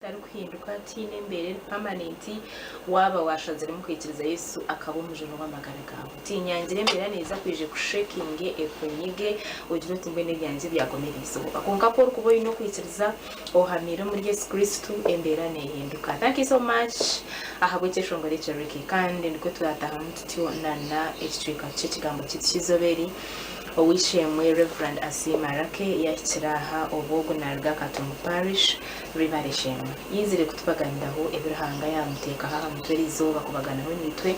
Tarikuhinduka, tihaine embeera eri permanent waaba waashaziremu kwikiriza Yesu akaba omujuni w'amagara gaawe. Tinyangire embeera neeza kwija ekushekinge, ekunyige, ogire oti mbwenu ebyangye byaguma eriizooba. Kwonka ku orikuba oine okwikiriza ohamiire omuri Yesu Kristo, embeera neehinduka. Thank you so much ahabw'ekyeshongoro ekyo Ricky. Kandi nikwo twatahamu tutyo na na ekicweka ky'ekigambo kyaitu ky'eizooba eri. Ow'eishe-emwe Rev. Asiima Arake yaahikire aha obu ogu naaruga Katungu Parish. Rwibare Shemwe yaizire kutubaganiraho ebi Ruhanga yaamuteekaho aha mutwe eriizooba kubaganaho naitwe,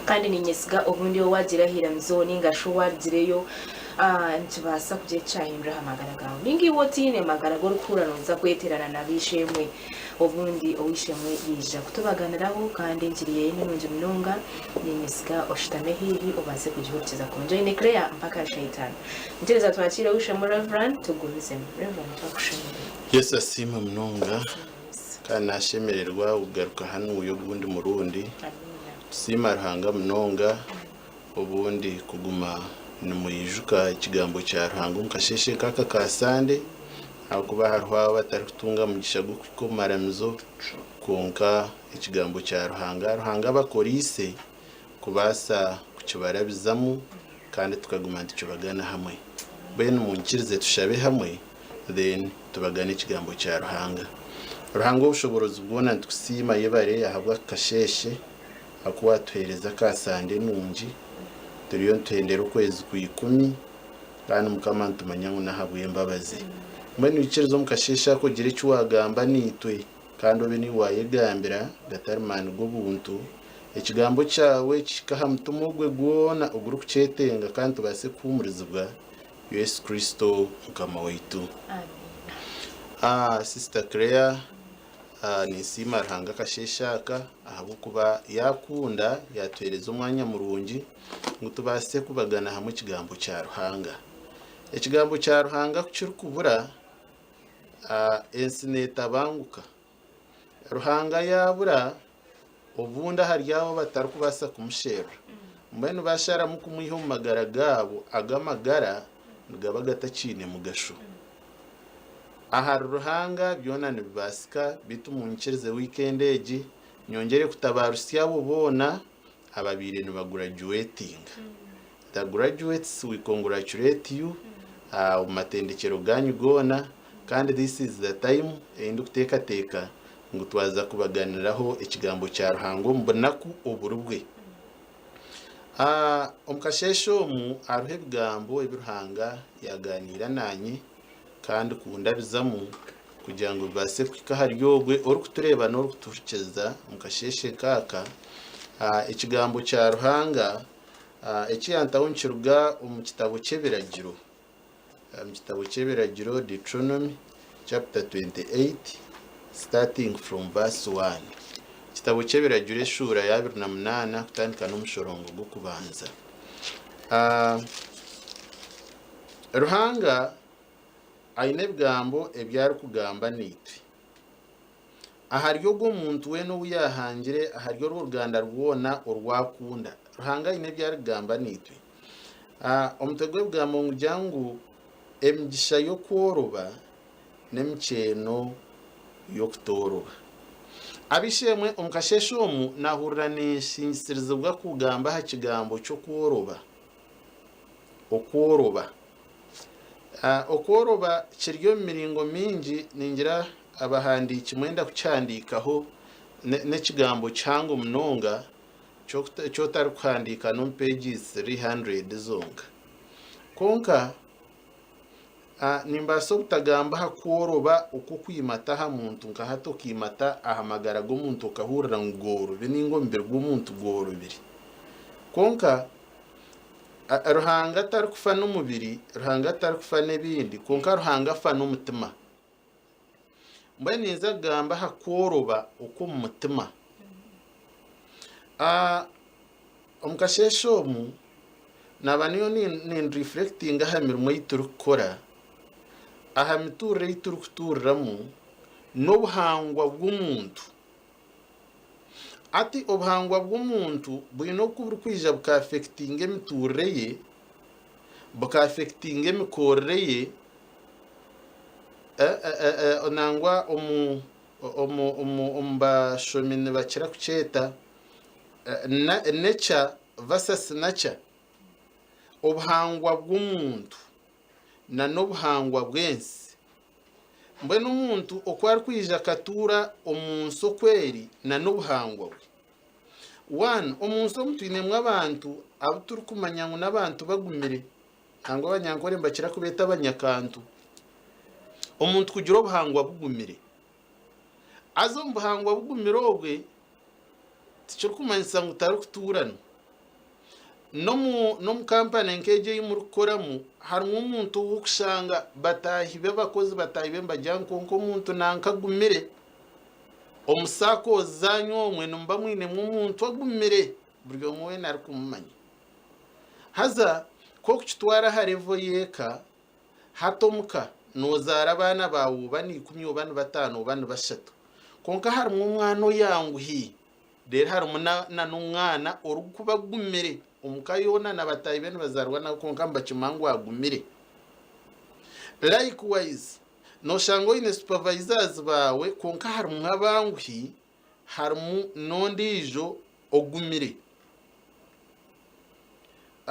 kandi niinyesiga obundi owaagira aha iramizo nainga shi owaarugireyo nikibaasa kugira eki kyahindura aha magara gaawe. Nainga iwe otaine magara agu orikuhurira nooza kweteerana n'ab'eishe-emwe, obundi ow'eishe-emwe yaija kutubaganiraho kandi engiri ye ni nungi munonga, niinyesiga oshutame haihi obaase kugihurikiza kurungi. Oine Claire mpaka shaaha itaano. Nyikiriza twakiire ow'eishe-emwe Rev. Tugumizemu. Rev. Twakushemererwa. Yesu asiimwe munonga kandi nashemererwa okugaruka hanuya ogundi murundi. Tusiima Ruhanga munonga obundi kuguma nimwijuka ekigambo kya Ruhanga omu kasheshe nk'aka ka Sande ahakuba hariho abatarikutunga mugisha gw'okuhika omu maramizo kwonka ekigambo kya Ruhanga, Ruhanga abakoriise kubaasa kukibarabizamu kandi tukaguma nitukibagana hamwe. Mbwenu munyikirize tushabe hamwe then tubagane ekigambo kya Ruhanga. Ruhanga ow'obushoboorozi bwona nitukusiima yebare ahabw'aka kasheeshe aku watuheereza aka Sande nungi. Turiyo nituhendera okwezi kwa ikumi kandi Mukama nitumanya ngu n'ahabw'embabazi. Mbwenu ikiriza omu kasheeshe ako ogire eki wagamba naitwe kandi obe niiwe wayegambira gatari maani g'obuntu. Ekigambo kyawe kihike aha mutima ogwe gwona ogurikukyetenga kandi tubaase kuhuumurizibwa Yesu Kristo Mukama waitu. Amiina. Sister Claire, ninsiima Ruhanga akasheeshe aka ahabw'okuba yaakunda yaatuheereza omwanya murungi ngu tubaase kubagana hamwe ekigambo kya Ruhanga. Ekigambo kya Ruhanga ku kirikubura, ensi neetabanguka. Ruhanga yaabura, obundi ahari abo abatarikubaasa kumusherura, mbwenu baasharamu kumwiha omu magara gaabo, ago amagara nigaba gatakiine mugasho. Ahari Ruhanga byona nibibaasika, beitu munyikirize wiikendi egi nyongyere kutabaarusya abo boona ababaire nibagurajuwetinga. The graduates we congratulate you omu matendekyero gaanyu goona kandi this is the time ei ndikuteekateeka ngu twaza kubaganiraho ekigambo kya Ruhanga omu bunaku oburi bwe. Omu kasheeshe omu hariho ebigambo ebi Ruhanga yaagaaniira naanye kandi kundabizamu kugira ngu bibaase kuhika ahari ogwe orikutureeba n'orikutuhurikiza omu kasheeshe nk'aka. Ekigambo kya Ruhanga Eki yantaho nikiruga omu kitabo ky'Ebiragiro, omu kitabo ky'Ebiragiro, Deuteronomy chapter 28 starting from verse 1. Ekitabo ky'Ebiragiro eshuura ya 28 kutandika n'omushorongo gw'okubanza. Ruhanga aine ebigambo ebi arikugamba naitwe. Ahari ogwo muntu weena ou yaahangire, ahari orwo ruganda rwona oru akunda. Ruhanga aine ebi arikugamba naitwe. Omutwe gw'ebigambo nigugira ngu emigisha y'okworoba n'emikyeeno y'okutooroba. Ab'eishe-emwe, omu kasheeshe omu naahurira ninshingisirizibwa kugamba aha kigambo ky'okworoba. Okworoba. Okworoba kiri omu miringo mingi, ningira abahandiiki mwenda kukihandiikaho n'ekigambo kihango munonga eki otarikuhandiika n'omu pages 300 zonka. Kwonka nimbaasa obutagamba aha kworoba okw'okwimata aha muntu nka hati okaimata aha magara g'omuntu okahurira ngu goorobi nainga omubiri gw'omuntu gworobire. Kwonka Ruhanga tarikufa n'omubiri, Ruhanga tarikufa n'ebindi, kwonka Ruhanga afa n'omutima. Mbwenu ninza kugamba aha kworoba okw'omu mutima. Omu kasheeshe omu, naaba niyo nindifurekitinga aha mirimo ei turikukora, aha mituurire ei turikutuuriramu, n'obuhangwa bw'omuntu. Hati obuhangwa bw'omuntu bwine oku burikwija bukaafekitinga emituurire ye, bukaafekitinga emikorere ye, nangwa omu. Omu bashomi nibakira kukyeta nature versus nurture, obuhangwa bw'omuntu nana obuhangwa bw'ensi. Mbwenu omuntu oku arikwija akatuura omu nsi oku eri nana obuhangwa bwe. One, omu nsi omu twinemu abantu abu turikumanya ngu n'abantu bagumire, nangwa Abanyankore nibakira kubeeta abanyakantu. Omuntu kugira obuhangwa bugumire. Haza omu buhangwa bugumire obwe, tikirikumanyisa ngu tarikutuuranwa. N'omu n'omu kampani nk'egyo ei murikukoramu, harimu omuntu ou orikushanga bataahi be abakozi bataahi be nibagira ngu kwonka omuntu nanka agumire. Omu sakozi zaanyu omwe nimuba mwinemu omuntu agumire buri omwe weena arikumumanya. Haza ku orikukitwara aha revo y'eka, Hati omuka noozaara abaana baawe oba niikumi oba nibataano oba nibashatu. Kwonka harimu omwana oyanguhi, reero harimu n'omwana orikuba agumire. Omuka yoona na bataahi be nibazaarwa nawe kwonka nibakimanya ngu agumire. Likewise, nooshanga oine supervisors baawe kwonka harimu abanguhi, harimu n'ondiijo ogumire.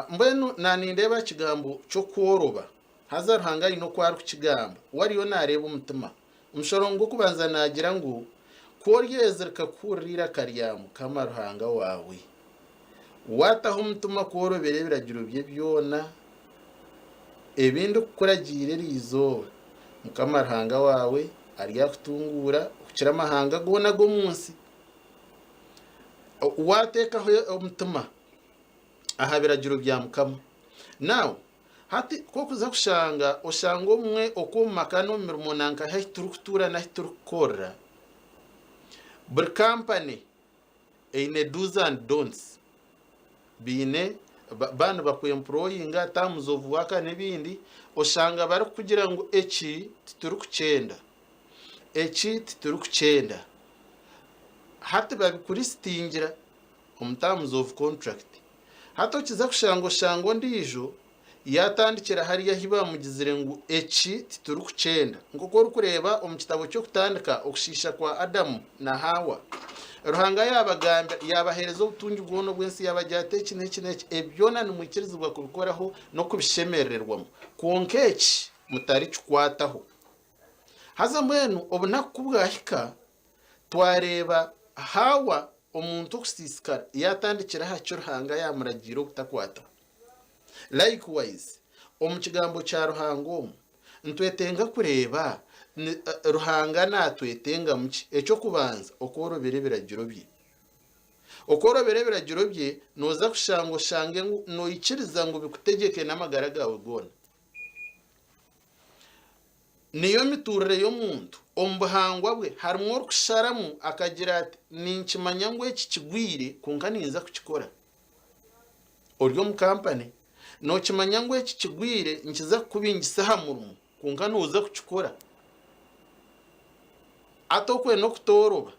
Mbwenu naanindeeba aha kigambo ky'okworoba, haza Ruhanga aine oku arikukigamba, we ariyo naareeba omutima. Omushorongo gw'okubanza naagira ngu, Ku oryezirika kuhurira eiraka rya Mukama Ruhanga waawe, waataho omutima kworobera ebiragiro bye byona ebi ndikukuragiira eri izooba, Mukama Ruhanga waawe aryakutunguura okukira amahanga goona ag'omu nsi. Waateekaho omutima aha biragiro bya Mukama. Now, hati ku orikuza kushanga, oshanga obumwe oku omu maka n'omu mirimo nanka ahu turikutuura n'ahu turikukorera, buri kampani eine do's and don'ts. Baine, baaba nibakwemployinga, terms of work n'ebindi, oshanga barikukugira ngu eki titurikukyenda, eki titurikukyenda. Hati babikurisitingira. omu terms of contract. Hati okiza kushanga oshanga ondiijo yaatandikira hariya ahi baamugizire ngu eki titurikukyenda. Nk'oku orikureeba omu kitabo ky'Okutandika, okushiisha kwa Adamu na Haawa. Ruhanga yaabagambira, yaabaheereza obutungi bwona obw'ensi, yaabagira ati eki n'eki n'eki, ebi byona nimwikirizibwa kubikoraho n'okubishemerererwamu, kwonka eki mutarikikwataho. Haza mbwenu obunaku ku bwahika, Twareeba Haawa, omuntu okusiisikara, yaatandikira aha ki Ruhanga yaamuragiire obutakwataho. Likewise, omu Kigambo kya Ruhanga omu, nitwetenga kureeba ni, Ruhanga naatwetengamu ki? Eky'okubanza, okworobera ebiragiro bye. Okworobera ebiragiro bye, nooza kushanga oshange ngu noikiriza ngu bikutegyeke n'amagara gaawe goona. Niyo mituurire y'omuntu. Omu buhangwa bwe harimu orikusharamu akagira ati, Ninkimanya ngu eki kigwire, kwonka ninza kukikora. Ori omu kampani, nookimanya ngu eki kigwire nikiza kukubingisa aha murimo, kwonka nooza kukikora. Hati okwo n'okutooroba.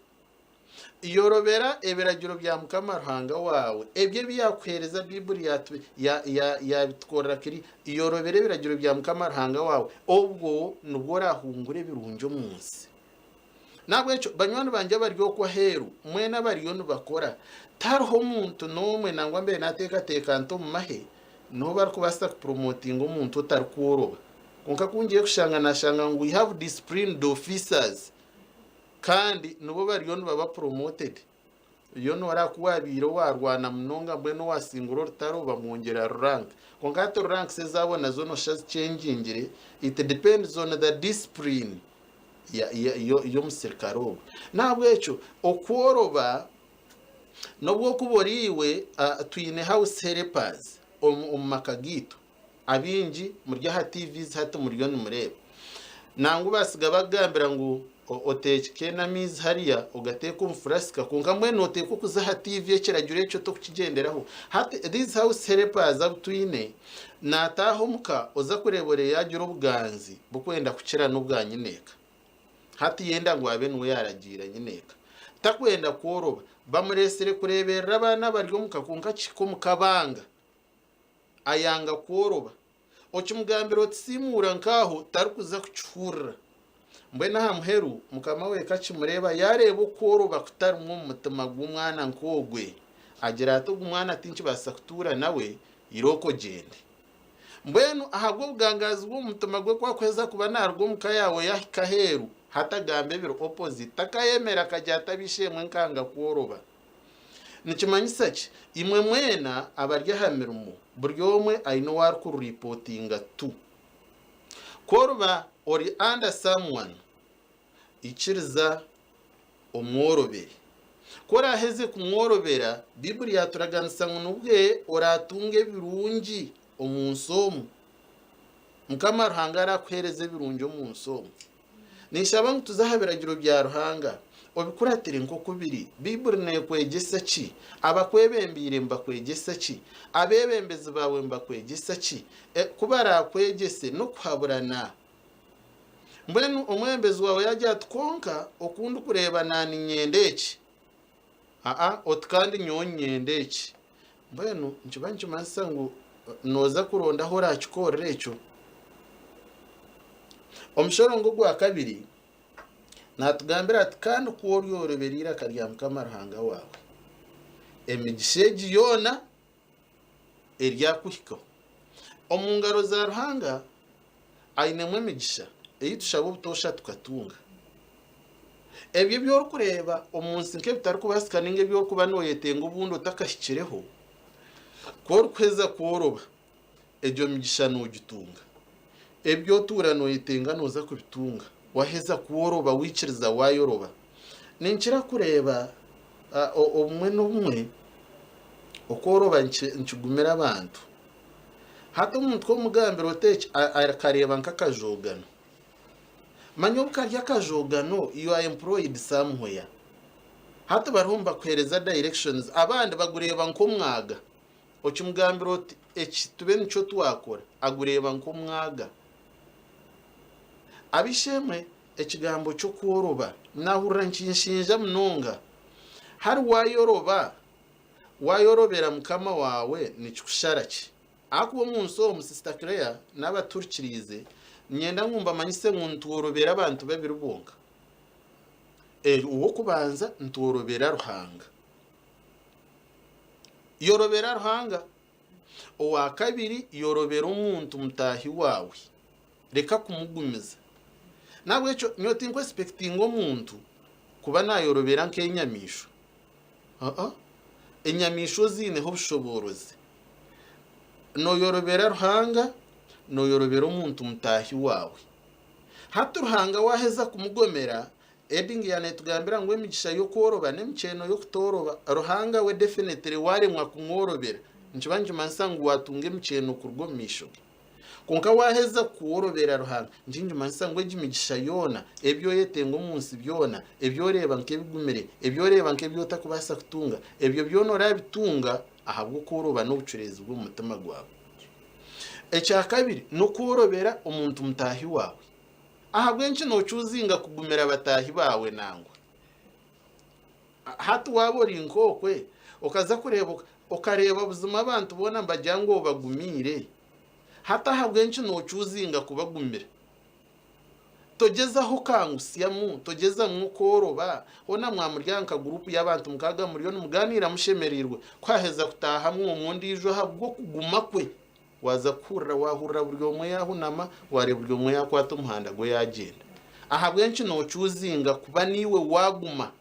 Yorobera ebiragiro bya Mukama Ruhanga waawe, ebyo ebi yaakuheereza Baiburi yaabitukorera kiri, yorobera ebiragiro bya Mukama Ruhanga waawe, obwo nibwo oraahungure ebirungi omu nsi. N'ahabw'ekyo banywani bangye abari okwo aheeru, mwena abariyo nibakora, tihariho muntu n'omwe nangwa mbaire naateekateeka nti omu mahe niho barikubaasa kupuromotinga omuntu otarikworoba. Kwonka ku ngiye kushanga naashanga ngu we have disciplined officers. Kandi nibo bariyo nibaba promoted. Yoona oraabe ku waabaire owaarwana munonga mbwenu owaasingura orutaro bamwongyera rank. Kwonka hati ranks ezaabo nazo nooshusha zikyengingire, it depends on the discipline y'omusirikare ogwo. N'ahabw'ekyo okworoba n'obu orikuba ori iwe, twine house helpers omu maka gaitu. Abaingi muri aha TVs hati muriyo nimureeba. Nangwa basiga bakugambira ngu oteeke n'amaizi hariya ogateeke omu furasika kwonka mbwenu noteekwa kuza aha TV ekiragiro ekyo tokukigyenderaho. Hati these house helpers abu twine nataaha omuka oza kureeba ore yagira obuganzi bukwenda kukira n'obwa nyineeka. Hati yenda ngu abe niwe yaragiira nyineeka. Takwenda kworoba. Bamureetsire kureeberera abaana abari omuka kwonka kihika omuka banga. Ayanga kworoba. Okimugambira oti simuura nk'aho tarikuza kukihurira. Mbwenu aha muheru, mukama we kakimureeba, yaareeba okworoba kutarimu omu mutima gw'omwana nk'ogwe, agira ati, Ogu mwana tinkibaasa kutuura nawe, irooko ogyende. Mbwenu ahabw'obugangaazi bw'omu mutima gwe ku akuheza kuba naaruga omu ka yaawe yaahika aheeru, hati agamba ebiri opposite, takayemera akagira ati ab'eishe-emwe nkanga kworoba. Nikimanyisa ki? Imwe mwena abari aha mirimo, buri omwe aine ou arikuripotinga to. Ku oriba ori under someone, ikiriza omworobere. Ku oraaheze kumworobera, Baiburi yaaturaganisa ngu nibwe oraatunge ebirungi omu nsi omu. Mukama Ruhanga araakuheereza ebirungi omu nsi omu. Ninshaba ngu tuze aha biragiro bya Ruhanga, obikuratire nk'oku biri. Baiburi neekwegyesa ki? Abakwebembeire nibakwegyesa ki? Abeebembezi baawe nibakwegyesa ki? Ku baraakwegyese n'okuhaburana. Mbwenu omwebembezi waawe yaagira ati, Kwonka oku ndikureeba naaniinyenda eki. Aa, oti kandi nyowe niinyenda eki. Mbwenu nikiba nikimanyisa ngu nooza kuronda ahu oraakikorere ekyo. Omushorongo ogwa kabiri naatugambira ati, Kandi ku oryorobera eiraka rya Mukama Ruhanga waawe, emigisha egi yoona eryakuhikaho. Omu ngaro za Ruhanga ainemu emigisha ei tushaba obutoosha tukatunga. Ebyo ebi orikureeba omu nsi nk'ebitarikubaasika nainga ebi orikuba nooyetenga obundi otakahikireho, ku orikuheza kworoba, egyo migisha noogitunga. Ebi otuura nooyetenga nooza kubitunga waheza kworoba, waikiriza waayoroba. Ninkira kureeba obumwe n'obumwe okworoba nikigumira abantu. Hati omuntu ku omugambira oti eki akareeba nk'akajoogano. Manya obu kari akajoogano you are employed somewhere. Hati bariho nibakuheereza directions abandi bagureeba nk'omwaga. Okimugambira oti eki tube nikyo twakora agureeba nk'omwaga. Ab'eishe-emwe ekigambo ky'okworoba naahurira nikinshinja munonga. Hari waayoroba, waayorobera mukama waawe nikikushara ki? Ahakuba omu nsi omu, Sister Claire n'abaturikiriize, niinyenda ngu mbamanyise ngu nitworobera abantu babiri bonka. Ow'okubanza nitworobera Ruhanga. Yorobera Ruhanga. Owa kabiri, yorobera omuntu mutaahi waawe. Reka kumugumiza. N'ahabw'ekyo nyowe tinkwesipekitinga omuntu kuba naayorobera nk'enyamaishwa. Aa, enyamaishwa oziineho obushoboorozi. Nooyorobera Ruhanga, nooyorobera omuntu mutaahi waawe. Hati Ruhanga waaheza kumugomera, Heading ya netugambira ngu emigisha y'okworoba n'emikyeno y'okutooroba. Ruhanga we definitely waremwa kumworobera nikiba nikimanyisa ngu watunga emikyeno kuruga omu maisho ge. Kwonka waheza kworobera Ruhanga nikyo nikimanyisa ngu egi migisha yoona, ebi oyetenga omu nsi byona, ebi oreeba nk'ebigumire, ebi oreeba nk'ebi otakubaasa kutunga, ebyo byona orabitunga ahabw'okworoba n'obucureezi bw'omu mutima gwawe. Ekyakabiri n'okworobera omuntu mutaahi waawe. Ahabw'enki noocuuzinga kugumira bataahi baawe nangwa? Hati waaba ori nk'okwe, okaza kureeba okareeba buzima abantu boona nibagira ngu obagumiire, hati ahabw'enki noocuuzinga kubagumira? Togyezaho okangusyamu, togyezamu okworoba. Hoona mwamuri aha nka guruupu y'abantu mukaaga muriyo nimugaaniira mushemereirwe, ku haheza kutaahamu omwe ondiijo ahabw'okuguma kwe, Waaza kuhurira, waahurira buri omwe yaahunama, waareeba buri omwe yaakwata omuhanda gwe yaagyenda. Ahabw'enki noocuuzinga kuba niiwe waaguma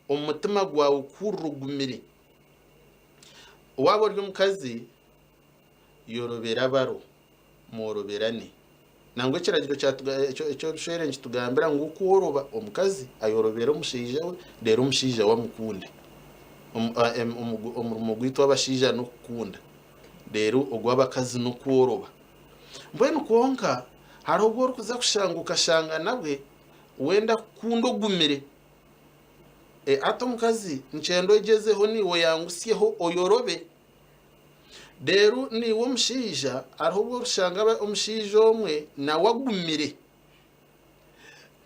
omu mutima gwawe kuhurira ogumire? Waaba ori omukazi, yorobera baro, mworoberane. Nangwa ekiragiro ky'obushwere nikitugambira ngu okworoba omukazi ayorobere omushaija we, reero omushaija we amukunde. Omurimo gwaitu abashaija n'okukunda. Reero ogw'abakazi n'okworoba. Mbwenu kwonka hariho obu orikuza kushanga okashanga nabwe wenda kukunda ogumire. Hati omukazi nikyenda ogyezeho naiwe oyangusyeho oyorobe. Reero naiwe omushaija hariho obu orikushanga omushaija omwe nawe agumire.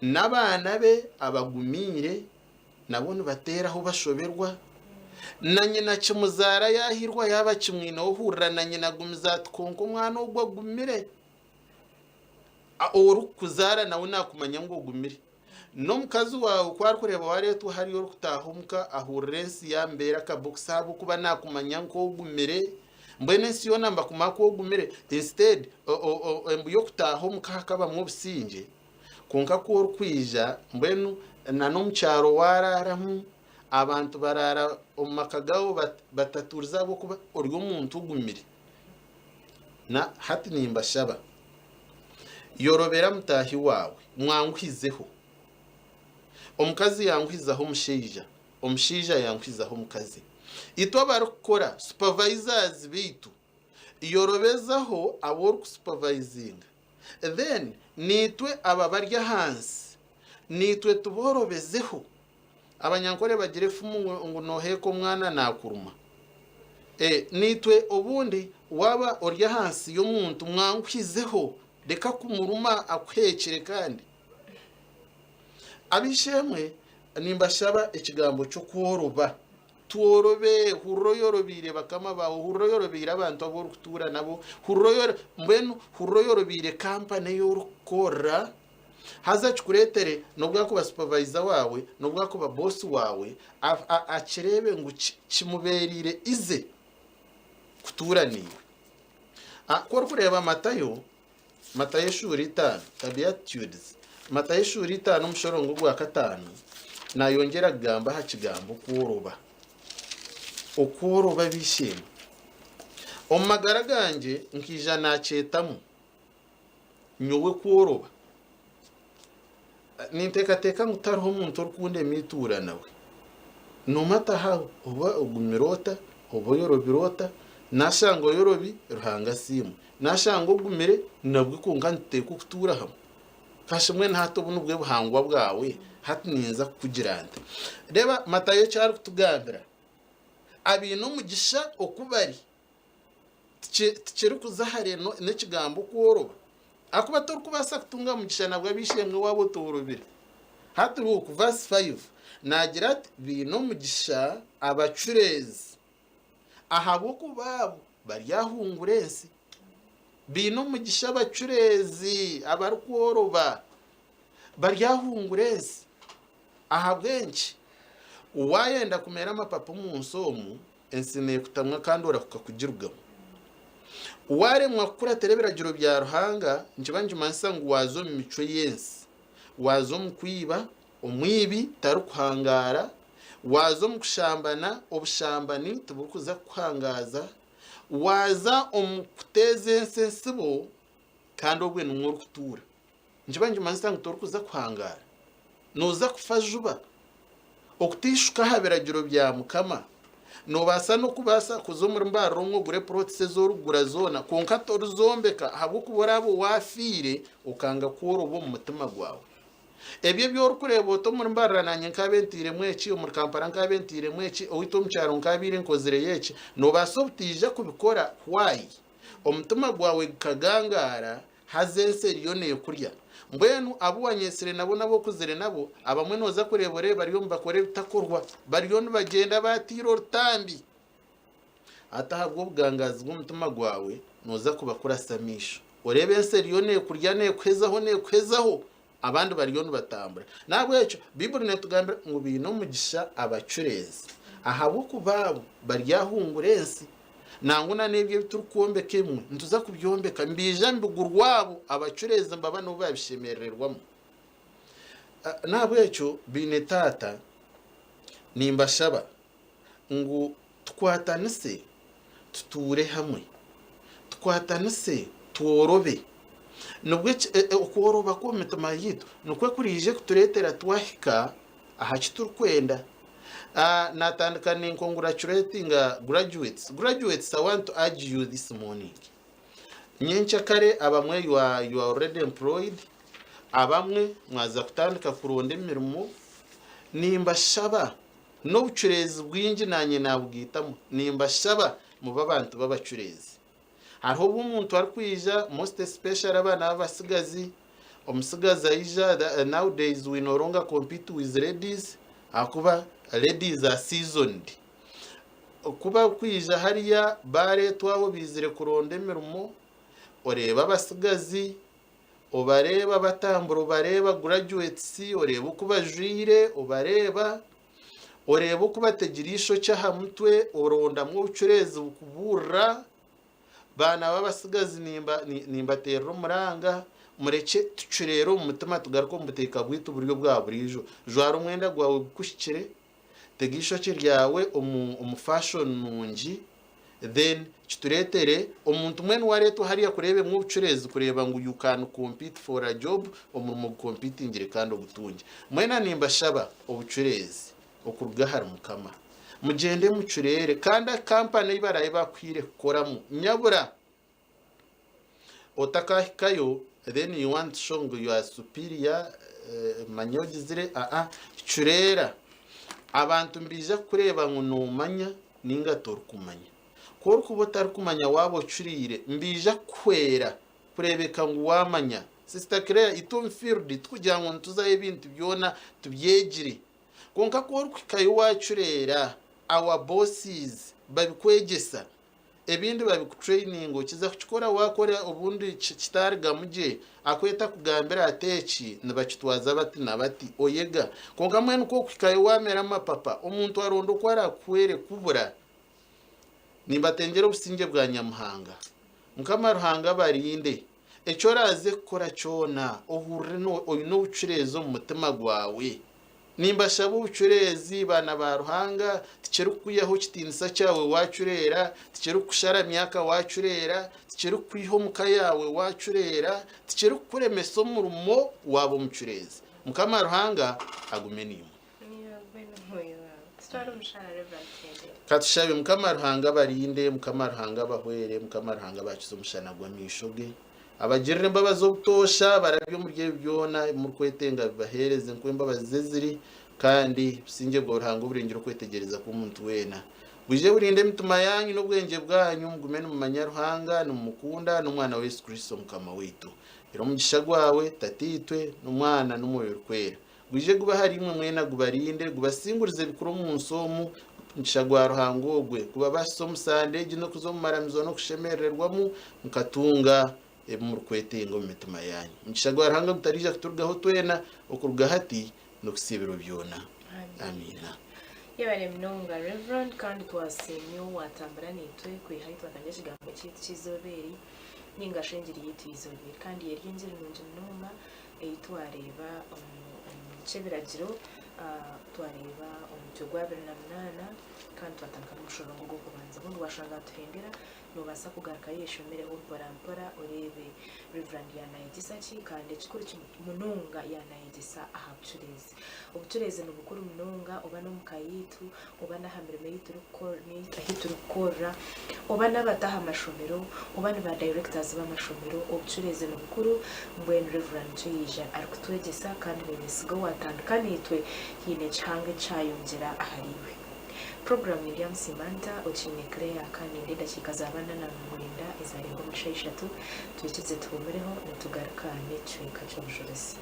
N'abaana be abagumiire nabo nibateeraho bashoberwa. Na nyina kimuzaara yaahirwa yaaba akimwineho ohurira na nyina agumize ati kwonka omwana ogu agumire. Orikukuzaara nawe naakumanya ngu ogumire. N'omukazi waawe ku arikureeba waareetwa hariya orikutaaha omuka ahurira ensi yaamubeera akabokisi ahabw'okuba naakumanya nk'ogumire. Mbwenu ensi yoona nibakumanya ku ogumire instead embu y'okutaaha omuka hakabamu obusingye kwonka ku orikwija mbwenu na n'omu kyaro waaraaramu abantu baraara omu maka gaabo batatuurize ahabw'okuba ori omuntu ogumire. Na hati nimbashaba, yorobera mutaahi waawe, mwanguhizeho. Omukazi yanguhizaho omushaija, omushaija yanguhizaho omukazi. Itwe abarikukora, supervisors baitu, yorobezaho abu orikusupervisinga. Then naitwe abo abari ahansi, naitwe tuboorobezeho. Abanyankore bagira efumu ngu noheeka omwana nakuruma. Naitwe obundi waaba ori ahansi y'omuntu mwanguhizeho reka kumuruma akuheekire kandi. Ab'eishe-emwe nimbashaba ekigambo ky'okworoba. Tworobe, hurira oyorobeire bakama baawe, hurira oyorobeire abantu abu orikutuura nabo, hurira mbwenu hurira oyorobeire kampani ei orikukorera. Haza kikureetere n'obu akuba supervisor waawe, n'obu akuba boss waawe, akireebe ngu kimubeereire easy kutuura naiwe. Ku orikureeba Matayo, Matayo eshuura itaano, the Beatitudes, Matayo eshuura itaano omushorongo ogwa kataano, naayongyera kugamba aha kigambo okworoba. Okworoba b'eishe-emwe. Omu magara gangye nkaija naakyetamu. Nyowe kworoba. Ninteekateeka ngu tihariho omuntu orikunda emiituura nawe. No matter how oba ogumire ota, oba oyorobire ota, nashanga oyorobi, Ruhanga asiimwe. Nashanga ogumire, nabwe kwonka nituteekwa okutuura hamwe. Kasha mbwenu hati obu nibwo buhangwa bwawe, hati ninza kukugira nta? Reeba Matayo eki arikutugambira, abaine omugisha oku bari. Tikirikuza hare n'ekigambo okworoba. Ahakuba torikubaasa kutunga mugisha nabwo ab'eishe-emwe waaba otoorobire. Hati Luke verse 5 naagira ati, Baine omugisha abacureezi, ahabw'okuba abo baryahungura ensi. Baine omugisha abacureezi, abarikworoba, baryahungura ensi. Ahabw'enki? Waayenda kumera amapapa omu nsi omu, Ensi neekutamwa kandi orahuka kugirugamu. Waaremwa kukuratira ebiragiro bya Ruhanga, nikiba nikimanyisa ngu waaza omu micwe y'ensi. Waaza omu kwiba, omwibi tarikuhangaara. Waaza omu kushambana, obushambani tiburikuza kukuhangaaza. Waaza omu kuteeza ensi entsibo, kandi obwo nimwo orikutuura. Nikiba nikimanyisa ngu torikuza kuhangaara. Nooza kufa juba. Okuteishuka aha biragiro bya Mukama. Noobaasa n'okubaasa kuza omuri mbarara omwe ogure plots ezi orikugura zoona kwonka torizombeka ahabw'okuba oraabe waafiire okanga kworoba omu mutima gwawe. Ebyo ebi orikureeba oti omuri Mbarara naanye nkaabe ntairemu eki, omuri Kampala nkaabe ntairemu eki, owaitu omu kyaro nkaabaire nkozireyo eki, noobaasa obutaija kubikora. Why? Omutima gwawe gukagangaara Haza ensi eriyo neekurya. Mbwenu abu wanyetsire nabo n'abu okuzire nabo, abamwe nooza kureeba oreebe bariyo nibakora ebitakorwa, bariyo nibagyenda baataire orutambi. Hati ahabw'obugangaazi bw'omutima gwawe, nooza kubakurasa amaisho. Oreebe ensi eriyo neekurya neekuhezaho neekuhezaho, abandi bariyo nibatambura. N'ahabw'ekyo Baiburi neetugambira ngu baine omugisha abacureezi, ahabw'okuba abo baryahungura ensi. Nangwa na n'ebyo ebi turikwombeka ebimwe nituza kubyombeka nibiija nibigurwa abo abacureezi nibaba nibo babishemerererwamu. N'ahabw'ekyo baine taata nimbashaba ngu tukwatanise tutuure hamwe, tukwatanise tworobe. Nibwo okworoba kw'omu mitima yaitu nikwo kuriije kutureetera twahika aha ki turikwenda. Natandika ni congratulatinga graduates. Graduates, I want to urge you this morning. Nyenkyakare abamwe you are, you are already employed, abamwe mwaza kutandika kuronda emirimo. Nimbashaba n'obucureezi bwingi nanye nabugaitamu, nimbashaba mube abantu b'abacureezi. Hariho obu omuntu arikwija most especially abaana b'abasigazi, omusigazi aija nowadays we no longer compete with ladies ahakuba ladies are seasoned. Ku barikwija hariya bareetwa aho baizire kuronda emirimo, oreeba abasigazi. Obareeba batambura, obareeba graduates, oreeba oku bajwaire, obareeba, oreeba oku bategire eishokye aha mutwe, orondamu obucureezi bukubuurira. Baana b'abatsigazi nimba, nimbateerera omuranga, murekye tucureere omu mutima tugaruke omu buteeka bwaitu buri obwa buriijo. Jwara omwenda gwawe gukuhikire, tega eishokye ryawe omu, omu fashion nungi, then kitureetere omuntu mbwenu wareetwa hariya kureeba emwe obucureezi kureeba ngu you can compete for a job, omurimo ogukompitingire kandi ogutungye. Mwena nimbashaba obucureezi okuruga ahari Mukama. Mugyende mucureere kandi kampani ei baraabe bakuhaire kukoramu nyabura otakahikayo then you want to show ngu you are superior manya ogizire aa cureera. Abantu nibaija kukureeba ngu noomanya ninga torikumanya. Ku orikuba otarikumanya waaba ocuriire nibaija kukuhwera kureebeka ngu waamanya. Sister Claire itwe omu field tikugira ngu nituzayo ebintu byona tubyegire kwonka ku orikuhikayo waacureera our bosses babikwegyesa ebindi babikutraininga okiza kukikora waakora obundi kitarigamu gye akweta akugambira ati eki nibakitwaza bati na bati oyega. Kwonka mbwenu ku orikuhikayo waamera amapapa omuntu aronda oku araakuhwere kubura. Nimbatengyera obusingye bwa Nyamuhanga. Mukama Ruhanga abarinde. Eki oraaze kukora kyona ohurire oine obucureezi omu mutima gwawe. Nimbashaba obucureezi, baana ba Ruhanga, tikirikukwihaho kitiinisa kyawe waacureera, tikirikukushara myaka waacureera, tikirikukwiha omu ka yaawe waacureera, tikirikukuremesa omurimo waaba omucureezi. Mukama Ruhanga agume naimwe. Ka tushabe. Mukama Ruhanga abarinde, Mukama Ruhanga abahwere, Mukama Ruhanga abakize omushana gw'amaisho ge. Abagirire embabazi obutoosha, abarabye omuri ebi byona ebi murikwetenga abibaheereze nk'oku embabazi ze ziri, kandi obusingye bwa Ruhanga oburengire okwetegyereza kw'omuntu weena, bwije burinde emitima yaanyu n'obwengye bwanyu, mugume nimumanya Ruhanga, nimumukunda, n'Omwana we Yesu Kristo Mukama waitu. Gira omugisha gwawe, Tataitwe, n'Omwana, n'Omwoyo Orikwera. Gwije gube ahariimwe mwena, gubarinde, gubasingurize ebikuru omu nsi omu, omugisha gwa Ruhanga ogwe, gubabaasise omu sande egi n'okuza omu maramizo n'okushemerererwamu, mukatunga ebi murikwetenga omu mitima yaanyu. Omugisha gwa Ruhanga gutariija kuturugaho twena, okuruga hati n'okuhitsya ebiro byona. Amiina. Yebare munonga Rev. Kandi twasiimya ou watambura naitwe kwiha ahi twatandika ekigambo kyaitu ky'eizooba eri ninga shi engiri yaitu y'eizooba eri. Kandi eri engiri nungi munonga ei twareeba omu ky'ebiragiro, twareeba omutwe gw'abiri na munaana kandi twatandika n'omushororongo gw'okubanza. Obundi waashanga nituhendera, noobaasa kugarukayo oyeshomereho mporampora oreebe Rev. Yaanayegyesa ki kandi ekikuru munonga yaanayegyesa aha bucureezi. Obucureezi ni bukuru munonga oba n'omu ka yaitu, oba n'aha mirimo ei turikukorera, oba n'abato aha mashomero, oba ni ba directors b'amashomero, obucureezi ni bukuru. Mbwenu Rev. Nikyo yaija arikutwegyesa kandi niinyesiga owaatandika naitwe haine ekihango eki ayongyera ahariiwe. Puroguraamu nindyamusiima nta Okiine Claire kandi ninda edakiika za bana na mwenda ezarenga omu shaaha ishatu. Twikirize tuhuumureho nitugaruka n'ekicweka ky'obujurizi.